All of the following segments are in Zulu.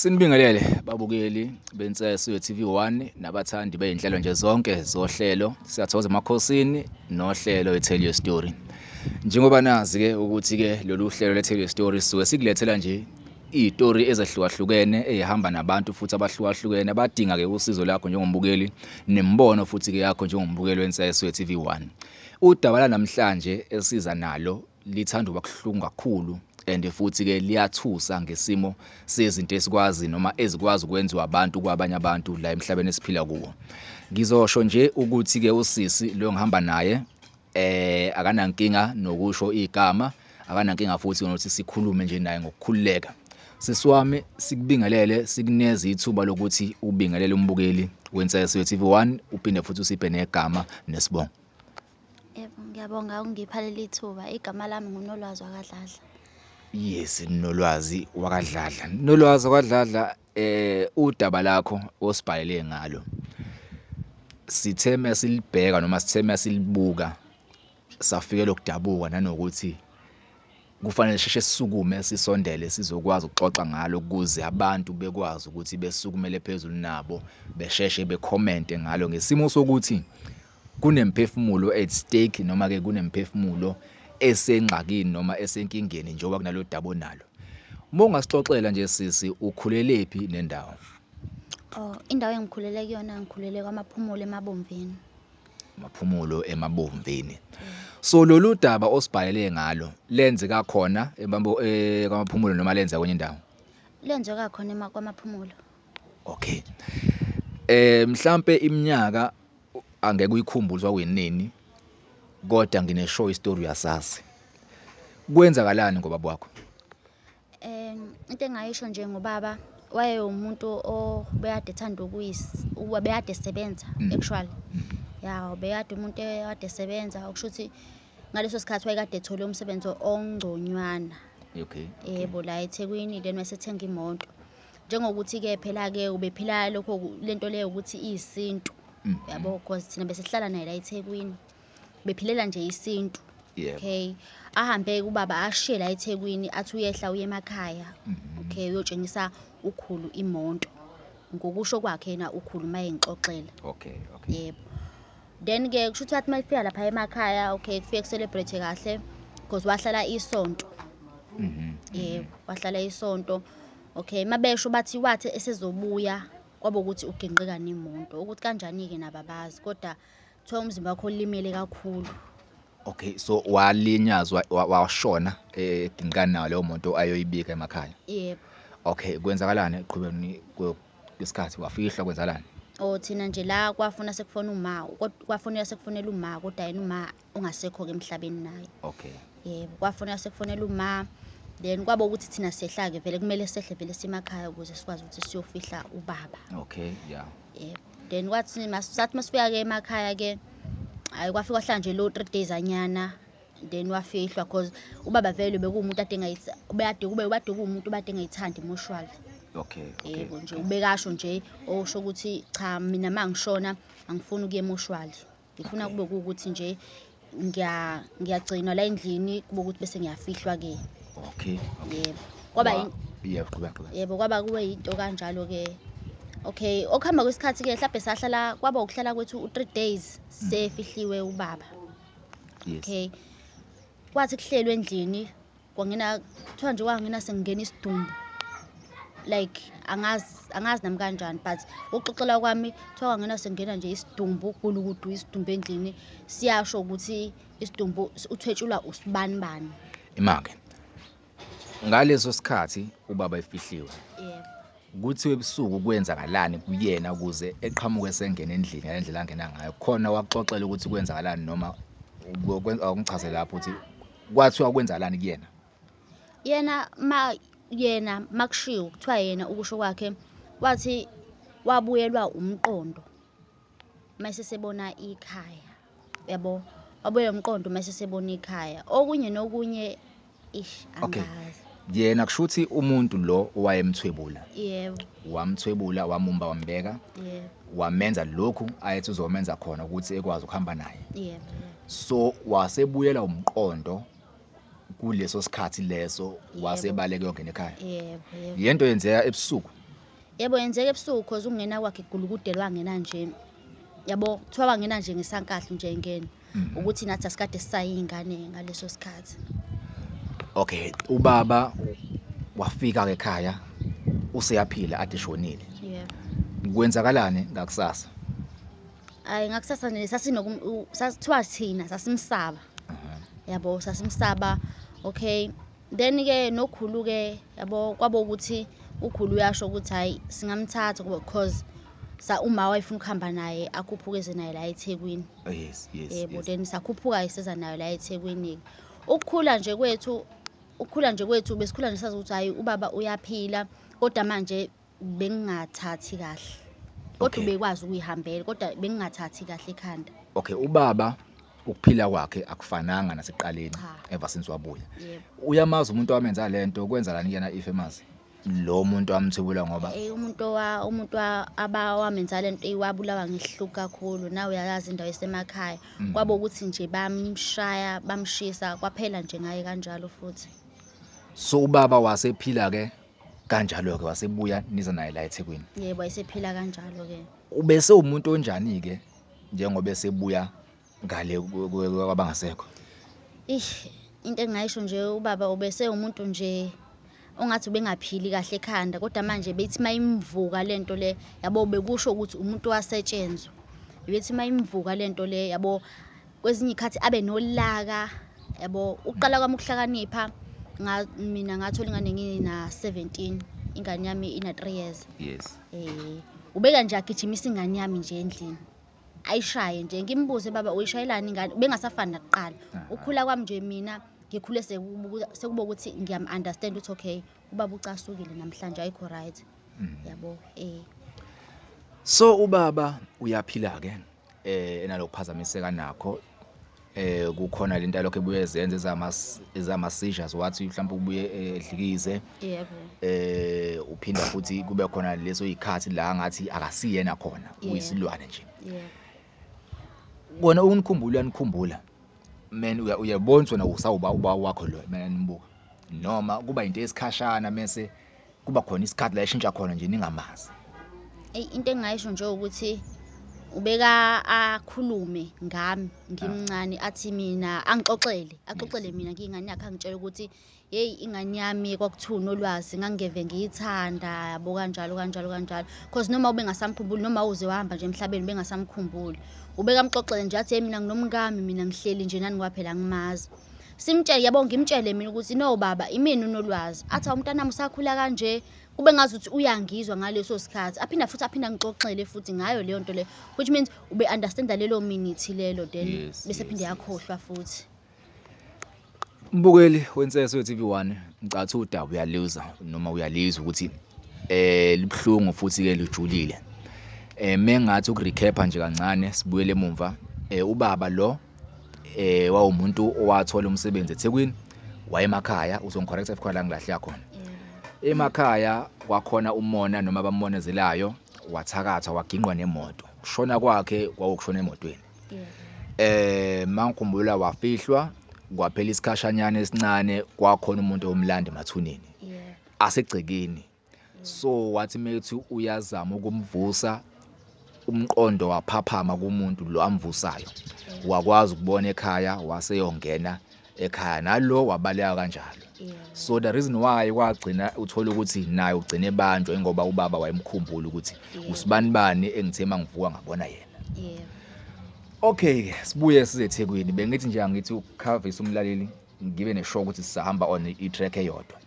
Sinibingelele babukeli beNseswe TV1 nabathandi beyinhlelo nje zonke zohlelo. Siyathokoza emakhosini nohlelo iTell Your Story. Njengoba nazi ke ukuthi ke lolu hlelo leTell Your Story sisuke sikulethela nje izitori ezehlukahlukene ezihamba nabantu futhi abahlukahlukene abadinga ke usizo lakho njengombukeli nembono futhi ke yakho njengombukeli weNseswe TV1. Udaba la namhlanje esiza nalo lithanda ukuba kuhlungu kakhulu and futhi ke liyathusa ngesimo sezinto esikwazi noma ezikwazi ukwenziwa abantu kwabanye abantu la emhlabeni esiphila kuwo. Ngizosho nje ukuthi ke usisi lo ngihamba naye akanankinga nokusho igama, akanankinga futhi nokuthi sikhulume nje naye ngokukhululeka. Sisi wami, sikubingelele, sikuneze ithuba lokuthi ubingelele umbukeli weNseswe TV1, uphinde futhi usiphe negama nesibongo. Yebo, ngiyabonga ukungipha leli thuba. Igama lami nguNolwazi wakaDladla. Yes, Nolwazi wakaDladla. Nolwazi wakaDladla, udaba lakho osibhalele ngalo sithe silibheka noma sithe silibuka safikela ukudabuka nanokuthi kufanele sheshe sisukume sisondele sizokwazi ukuxoxa ngalo ukuze abantu bekwazi ukuthi besukumele phezulu nabo besheshe becommente ngalo ngesimo sokuthi kunemphefumulo at stake noma ke kunemphefumulo esengxakini noma esenkingeni njengoba kunalo daba onalo. Uma ungasixoxela nje sisi, ukhulelephi nendawo? Oh, indawo engikhulele kuyona, ngikhulele kwaMaphumulo eMabomvini. Maphumulo eMabomvini. So lolu daba osibhalele ngalo lenzeka khona kwaMaphumulo noma lenza kwenye indawo? Lenzeka khona kwaMaphumulo. Okay. Mhlambe iminyaka angeke uyikhumbule kwakuyinini, kodwa ngine show istory uyasazi. Kwenzakalani ngobaba wakho? Into engayisho nje ngobaba, wayewumuntu obekade ethanda ubekade esebenza actually. Ya, ubekade umuntu ekade esebenza, okusho ukuthi ngaleso sikhathi wayekade ethole umsebenzi ongconywana. Yebo, la eThekwini, then wasethenga imoto. Njengokuthi-ke phela-ke ubephila lokho lento leyo ukuthi iyisintu. Yabo, because thina besihlala naye la eThekwini. Bephilela nje isintu. Okay. Ahambe ubaba ashiye la eThekwini, athi uyehla uye emakhaya. Okay, uyotshengisa ukhulu imoto. Ngokusho kwakhe yena ukhulu mayengixoxela. Okay. Yebo. Then ke kusho ukuthi wathi mayifika lapha emakhaya, okay, kufike kucelebrate kahle because wahlala isonto. Yebo, wahlala isonto. Okay, mabesho bathi wathi esezobuya kwaba ukuthi uginqika nemoto. Ukuthi kanjani ke nababazi, kodwa kuthiwa umzimba wakho ulimele kakhulu. Okay, so walinyazwa washona eginqikana nayo leyo moto ayoyibika emakhaya. Yebo. Okay, kwenzakalani eqhubeni kwesikhathi, wafihlwa, kwenzakalani? Oh, thina nje la kwafuna sekufona uma, kwafonela sekufonela uma, kodwa yena uma ungasekho ke emhlabeni naye. Okay. Yebo, kwafonela sekufonela uma, then kwaba ukuthi thina sehla ke vele, kumele sehle vele simakhaya ukuze sikwazi ukuthi siyofihla ubaba. Okay, yeah. Yebo. Then kwathi sathi masifika ke emakhaya ke, hayi kwafika kwahlala nje lo 3 days anyana, then wafihlwa because ubaba vele bekuwumuntu ade ubekade kube ubade kuwumuntu obade engayithandi imoshwali. Okay. Yebo nje ubekasho nje osho ukuthi cha mina mangishona angifuni ukuya emoshwali. Ngifuna kube ukuthi nje ngiyagcinwa la endlini kube ukuthi bese ngiyafihlwa ke. Okay. Yebo. Kwaba yebo, qhubeka. Yebo, kwaba kuwe into kanjalo ke. Okay, okuhamba kwesikhathi ke mhlawumbe sahlala kwaba ukuhlala kwethu u3 days sefihliwe ubaba. Yes. Okay. Kwathi kuhlelwe endlini kwangena kuthiwa nje kwangena sengena isidumbu. Like angazi nami kanjani, but ukuxoxela kwami kuthiwa kwangena sengena nje isidumbu, gulukudu isidumbu endlini, siyasho ukuthi isidumbu uthwetshulwa usibanibani. Imake. Ngaleso sikhathi ubaba efihliwe. Yebo. Kuthi ebusuku kwenzakalani kuyena ukuze eqhamuke sengena endlini ngalendlela angena ngayo? Khona waxoxela ukuthi kwenzakalani noma awungichaze lapho ukuthi kwathiwa kwenzakalani kuyena? Yena makushiwo kuthiwa yena ukusho kwakhe wathi wabuyelwa umqondo mase sebona ikhaya. Yabo, wabuyelwa umqondo mase sebona ikhaya. Okunye nokunye ish angazi. Yena kusho ukuthi umuntu lo owayemthwebula. Yebo. Wamthwebula, wamumba, wambeka. Yebo. Wamenza lokhu ayethi uzomenza khona ukuthi ekwazi ukuhamba naye. Yebo. So wasebuyela umqondo kuleso sikhathi leso, wasebaleka yongena ekhaya. Yebo, yebo. Yento yenzeka ebusuku. Yebo, yenzeka ebusuku cause ukungena kwakhe gulukudela wangena nje. Yabo, kuthiwa wangena nje ngesankahlu nje engena. Ukuthi nathi asikade sisayingane ngaleso sikhathi. Okay, ubaba wafika ke ekhaya useyaphila ade shonile. Yebo. Kwenzakalani ngakusasa? Ayi, ngakusasa nje sasithiwa thina sasimsaba. Yabo, sasimsaba. Okay. Then ke nokhulu ke yabo kwabo ukuthi ukhulu uyasho ukuthi hayi singamthatha kuba because sa uma wayefuna ukuhamba naye akhuphukeze naye la eThekwini. Yes, yes. Yebo, yes. Then sakhuphuka iseza nayo la eThekwini. Ukukhula nje kwethu besikhula nje sazi ukuthi hayi ubaba uyaphila, kodwa manje bengingathathi kahle. Kodwa ubekwazi ukuyihambela, kodwa bengingathathi kahle ekhanda. Okay, ubaba ukuphila kwakhe akufananga naseqaleni ever since wabuya. Yebo. Uyamazi umuntu wamenza lento, kwenzalani kuyena if emazi? Lo muntu amthibula ngoba umuntu abawamenza lento iwabulawa ngesihluku kakhulu. Nawe uyayazi indawo esemakhaya. Kwabo ukuthi nje bamshaya, bamshisa kwaphela nje ngaye kanjalo futhi. So ubaba wasephila ke kanjalo ke wasebuya niza naye la eThekwini. Yebo, wayesephila kanjalo ke. Ubese umuntu onjani ke njengoba esebuya ngale kwabangasekho? Into engayisho nje ubaba ubese umuntu nje ongathi ubengaphili kahle ekhanda, kodwa manje bethi mayimvuka lento le yabo bekusho ukuthi umuntu wasetshenzwa. Bethi mayimvuka lento le yabo kwezinye ikhathi abe nolaka yabo. Uqala kwami ukuhlakanipha mina ngathola ingane ngina 17, ingane yami ina 3 years. Yes. Ubeka nje agijimisa ingane yami nje endlini. Ayishaye nje, ngimbuze baba uyishayelani ingane, bengasafani nakuqala. Ukukhula kwami nje mina ngikhule sekuba ukuthi ngiyam understand ukuthi okay ubaba ucasukile namhlanje ayikho right. Yabo. So ubaba uyaphila ke enalokuphazamiseka nakho. Kukhona lento lokho ebuye ezenze ezama seizures wathi mhlawumbe ubuye edlikize. Yebo. Uphinda futhi kube khona leso izikhathi la ngathi akasiyena khona, uyisilwane nje. Yebo. Kona unikhumbula uyanikhumbula. Men uyabona wena usawuba uba wakho lo mina nimbuka. Noma kuba into esikhashana mase kuba khona isikhathi la eshintsha khona nje ningamazi. Into engayisho nje ukuthi ubeka akhulume ngami ngimncane, athi mina angixoxele, axoxele mina ngiyingane yakhe, angitshele ukuthi hey ingane yami kwakuthiwa unolwazi ngangeve ngiyithanda yabo kanjalo kanjalo kanjalo, because noma ubengasamkhumbuli noma uze wahamba nje emhlabeni bengasamkhumbuli, ubeka amxoxele nje athi hey mina nginomkami, mina ngihleli nje nani kwaphela ngimazi. Simtshele yabo, ngimtshele mina ukuthi no baba imini unolwazi, athi umntanami usakhula kanje, kube ngazuthi uyangizwa ngaleso sikhathi, aphinda futhi aphinda ngixoxele futhi ngayo leyo nto leyo, which means ube understand lelo minute lelo, then bese phinde yakhohlwa futhi. Mbukeli wenseso TV1, ngicathu udaba uyaliza noma uyalizwa ukuthi libhlungu futhi ke lijulile. Mengathi ukurecap nje kancane sibuyele emumva. Ubaba lo wawumuntu owathola umsebenzi eThekwini, wayemakhaya, uzongicorrect if khona la ngilahle khona. Emakhaya kwakhona umona noma abamonezelayo, wathakatha waginqwa nemoto. Kushona kwakhe kwakushona emotweni. Mangikhumbula wafihlwa, kwaphela isikhashanyana esincane kwakhona umuntu omlanda emathuneni. Asegcekeni. So wathi methi uyazama ukumvusa, umqondo waphaphama kumuntu lo amvusayo. Wakwazi ukubona ekhaya, waseyongena ekhaya nalo wabaleka kanjalo. So the reason why kwagcina uthola ukuthi naye ugcine ebanjwa ingoba ubaba wayemkhumbula ukuthi usibani bani engithe mangivuka ngabona yena. Okay, sibuye size eThekwini. Bengithi nje angithi ukukhavisa umlaleli ngibe neshow ukuthi sisahamba on i-track eyodwa.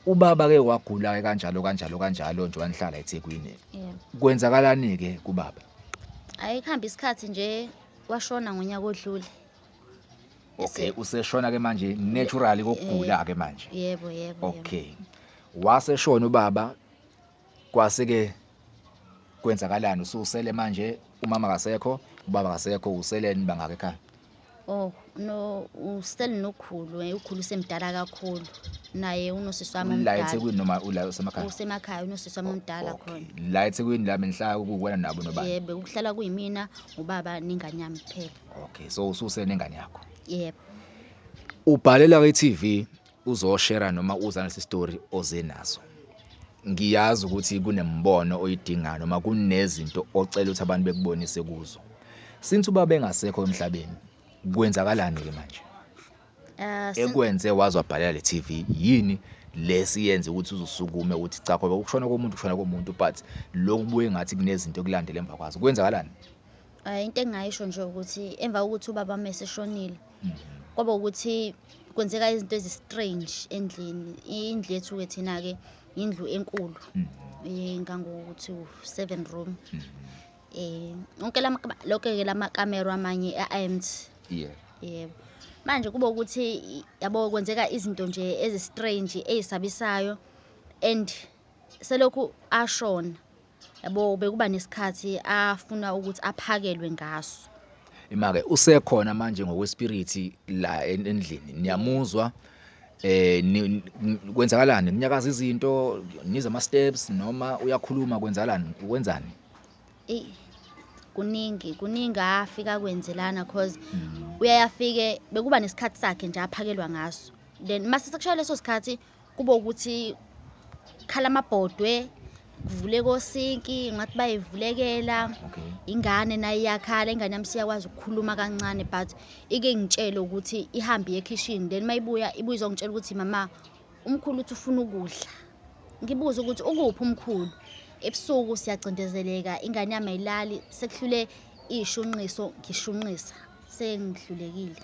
Ubaba ke wagula ke kanjalo kanjalo kanjalo nje wanihlala eThekwini. Kwenzakalani ke kubaba? Ayikhamba isikhathi nje washona ngonyaka odlule. Okay, useshona ke manje naturally kokugula ke manje. Yebo, yebo. Okay. Waseshona ubaba kwase ke kwenzakalani? Ususele manje, umama kasekho, ubaba kasekho, useleni bangaka ekhaya? Oh, no, usele nokhulu, ukhulu semdala kakhulu. Naye unosisi wami omdala. La eThekwini noma ula usemakhaya? Usemakhaya, unosisi wami omdala khona. La eThekwini la benhlala kuwena nabo nobani? Yebo, ukuhlala kuyimina, ubaba nengane yami kuphela. Okay, so ususe nengane yakho. Yebo. Ubhalela ke TV uzoshare noma uza nalesi story oze naso. Ngiyazi ukuthi kunembono oyidingayo noma kunezinto ocela ukuthi abantu bekubonise kuzo. Since ubaba engasekho emhlabeni, kwenzakalani ke manje? Ekwenze waze wabhalela le TV, yini lesiyenze ukuthi uzusukume uthi cha, ngoba ukushona komuntu ukushona komuntu, but lokhu kubuye ngathi kunezinto ekulandela emva kwazo. Kwenzakalani? Into engingayisho nje ukuthi emva kokuthi ubaba wami eseshonile, kwaba ukuthi kwenzeka izinto ezi-strange endlini. Indlu yethu-ke thina-ke indlu enkulu, engangokuthi 7 room. Onke lonke-ke lamakamero amanye a-empty. Yebo. Manje kube ukuthi yabo kwenzeka izinto nje ezi-strange ezisabisayo, and selokhu ashona yabo bekuba nesikhathi afuna ukuthi aphakelwe ngaso. Ima-ke usekhona manje ngokwespiriti la endlini, niyamuzwa, kwenzakalani? Kunyakaza izinto, niza ama steps noma uyakhuluma, kwenzakalani? Wenzani? Kuningi afika kwenzelana, cause uyayafike bekuba nesikhathi sakhe nje aphakelwa ngaso. Then mase sekushaya leso sikhathi kube ukuthi khala amabhodwe, kuvule kosinki, ngathi bayivulekela. Ingane nayo iyakhala, ingane yami siyakwazi ukukhuluma kancane, but ike ngitshele ukuthi ihambe iye ekhishini, then mayibuya ibuye izongitshela ukuthi mama umkhulu uthi ufuna ukudla. Ngibuze ukuthi ukuphi umkhulu? Ebusuku siyacindezeleka, ingane yami ayilali, sekuhlule ishunqiso, ngishunqisa, sengihlulekile.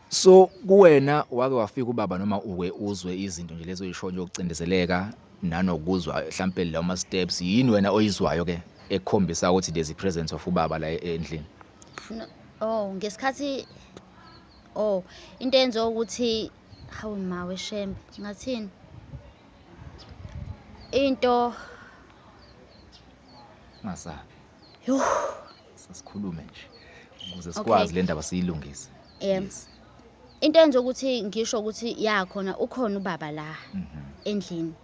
So kuwena wake wafika ubaba noma uke uzwe izinto nje lezo oyisho nje ukucindezeleka nanokuzwa mhlambe lawo ma steps, yini wena oyizwayo ke ekukhombisa ukuthi there's a presence of ubaba la endlini? No, oh ngesikhathi oh into eyenziwa ukuthi hawu mawe shembe ngathini into ngasabi. Yo, sasikhulume nje ukuze sikwazi le ndaba siyilungise. Yes. Into enza ukuthi ngisho ukuthi ya khona ukhona ubaba la endlini.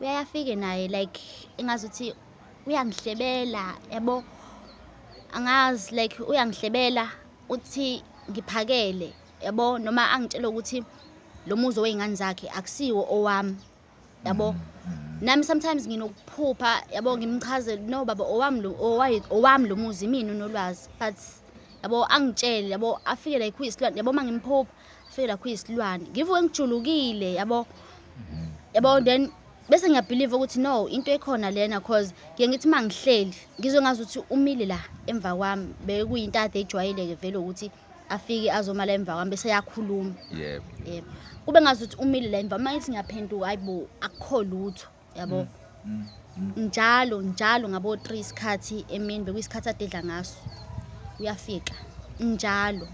Uyayafike naye like engazuthi uyangihlebela yabo, angazi like uyangihlebela uthi ngiphakele yabo, noma angitshele ukuthi lo muzi wezingane zakhe akusiwo owami yabo. Nami sometimes nginokuphupha yabo, ngimchazele no baba owami lo owami lo muzi mina unolwazi, but yabo angitshele yabo afike la kuyisilwane yabo, mangimphupha afike la kuyisilwane ngivuke ngijulukile yabo yabo, then bese ngiyabelieve ukuthi no into ekhona lena, cause ngiye ngithi mangihleli ngizwe ngazi ukuthi umile la emva kwami, bekuyinto ade ejwayeleke vele ukuthi afike azoma la emva kwami bese yakhuluma. Yebo. Yebo. Kube ngazi ukuthi umile la emva, manje ngiyaphenduka hayibo akukho lutho yabo. Njalo njalo ngabo 3 isikhathi emini bekuyisikhathi adedla ngaso uyafika njalo.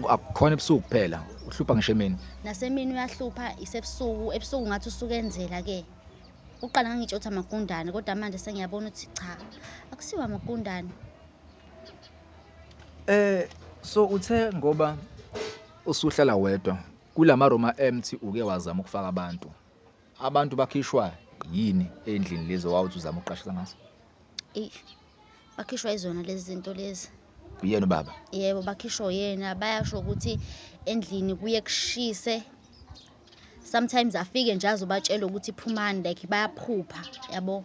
Akukhona ebusuku kuphela, uhlupha ngisho emini. Nasemini uyahlupha, isebusuku, ebusuku ngathi usukenzela ke. Uqala ngangitsho ukuthi amagundane, kodwa manje sengiyabona ukuthi cha, akusiwa amagundane. So uthe ngoba usuhlala wedwa kulama room empty uke wazama ukufaka abantu. Abantu bakhishwa yini endlini lezo wawuthi uzama ukuqashisa ngazo? Bakhishwa izona lezi zinto lezi. Uyena ubaba? Yebo, bakhishwa yena. Bayasho ukuthi endlini kuye kushise. Sometimes afike nje azobatshela ukuthi phumani, like bayaphupha yabo.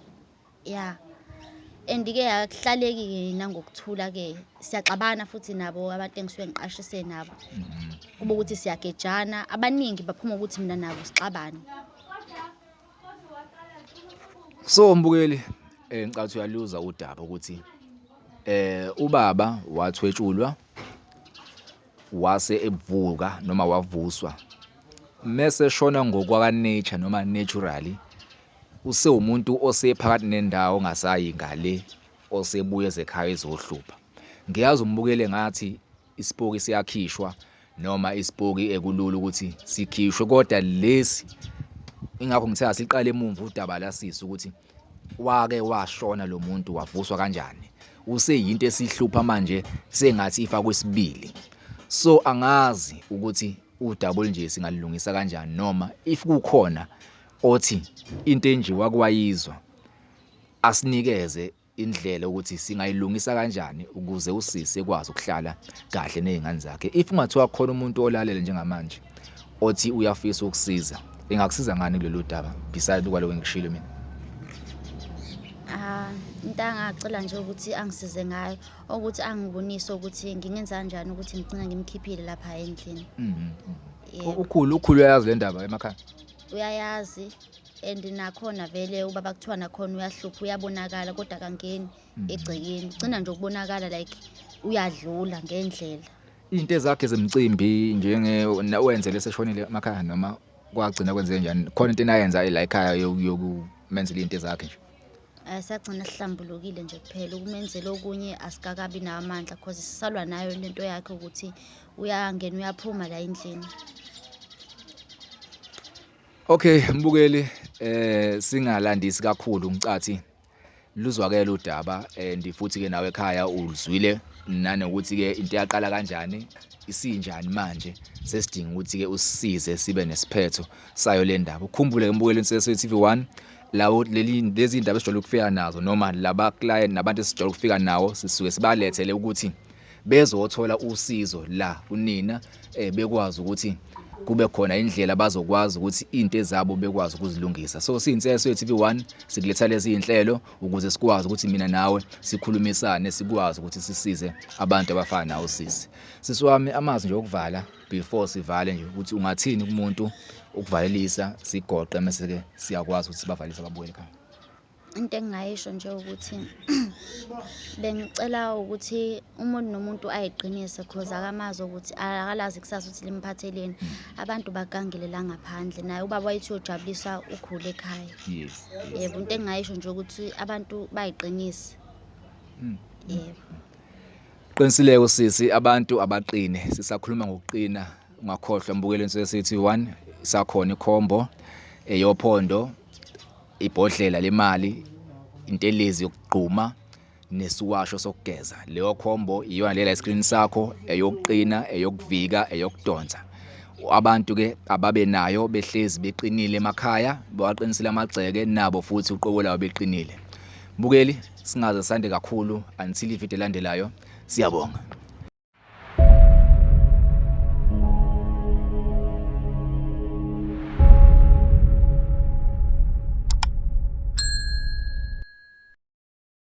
Yeah. And ke akuhlaleki ke nangokuthula ke, siyaxabana futhi nabo abantu engisuke ngiqashise nabo. Kube ukuthi siyagejana, abaningi baphuma ukuthi mina nabo sixabane. So mbukeli, ngicabanga uyaluza udaba ukuthi ubaba wathwetshulwa wase evuka noma wavuswa mese shona ngokwaka nature noma naturally, usewumuntu osephakathi nendawo ongasayi ngale, osebuye ezekhaya ezohlupha. Ngiyazi umbukele ngathi isipoki siyakhishwa noma isipoki ekulula ukuthi sikhishwe, kodwa lesi ingakho ngithe asiqale emumva udaba lasisi ukuthi wake washona lo muntu wavuswa kanjani, useyinto esihlupha manje sengathi ifakwe isibili. So angazi ukuthi udaba olunje singalungisa kanjani, noma if kukhona othi into enje wakwayizwa asinikeze indlela ukuthi singayilungisa kanjani ukuze usisi ekwazi ukuhlala kahle nezingane zakhe. If ungathiwa khona umuntu olalele njengamanje othi uyafisa ukusiza, Engakusiza ngani kulolu daba beside kwaloko engikushilo mina? Ah, into angacela nje ukuthi angisize ngayo ukuthi angibonise ukuthi ngingenza kanjani ukuthi ngigcine ngimkhiphile lapha endlini. Yebo. Ukhulu uyayazi le ndaba emakhaya? Uyayazi, and nakhona vele ubaba kuthiwa nakhona uyahlupha, uyabonakala kodwa akangeni egcekeni. Ugcina nje ukubonakala like uyadlula ngendlela. Into ezakhe zemcimbi njenge wenzele seshonile emakhaya noma kwagcina kwenzeke njani? Khona into enayenza la ekhaya yokumenzela into ezakhe nje? Sagcina sihlambulukile nje kuphela, ukumenzela okunye asikakabi nawo amandla cause sisalwa nayo lento yakhe ukuthi uyangena uyaphuma la endlini. Okay mbukeli, singalandisi kakhulu, ngicathi luzwakele udaba and futhi ke nawe ekhaya uluzwile nanokuthi ke into yaqala kanjani, isinjani manje. Sesidinga ukuthi ke usisize sibe nesiphetho sayo le ndaba. Ukhumbule ke mbukeli Nseso TV1, lawo lezi indaba esijwayele ukufika nazo noma laba client nabantu esijwayele ukufika nawo, sisuke sibalethele ukuthi bezothola usizo la kunina, bekwazi ukuthi kube khona indlela bazokwazi ukuthi into ezabo bekwazi ukuzilungisa. So siyinseso ye-TV1 sikuletha lezi inhlelo ukuze sikwazi ukuthi mina nawe sikhulumisane, sikwazi ukuthi sisize abantu abafana nawo sisi. Sisi wami, amazwi nje okuvala before sivale nje, ukuthi ungathini kumuntu ukuvalelisa, sigoqe mase ke siyakwazi ukuthi sibavalise ababuyele ekhaya. Into engingayisho nje ukuthi bengicela ukuthi umuntu nomuntu ayiqinise, cause akamazi ukuthi akalazi kusasa ukuthi limphatheleni. Abantu bagangile la ngaphandle, naye ubaba wayethi uyojabulisa ukhule ekhaya. Yes. Yebo, into engingayisho nje ukuthi abantu bayiqinise. Yebo. Qinisileke sisi, abantu abaqine. Sisakhuluma ngokuqina, ungakhohlwa mbukeli Nseso TV1, isakhona ikhombo eyophondo, ibhodlela lemali, intelezi yokugquma nesiwasho sokugeza. Leyo khombo iyona lela screen sakho, eyokuqina, eyokuvika, eyokudonsa. Abantu ke ababe nayo behlezi beqinile emakhaya, bawaqinisile amagceke nabo futhi uqobo lawo beqinile. Mbukeli, singaze sande kakhulu until ivideo elandelayo. Siyabonga.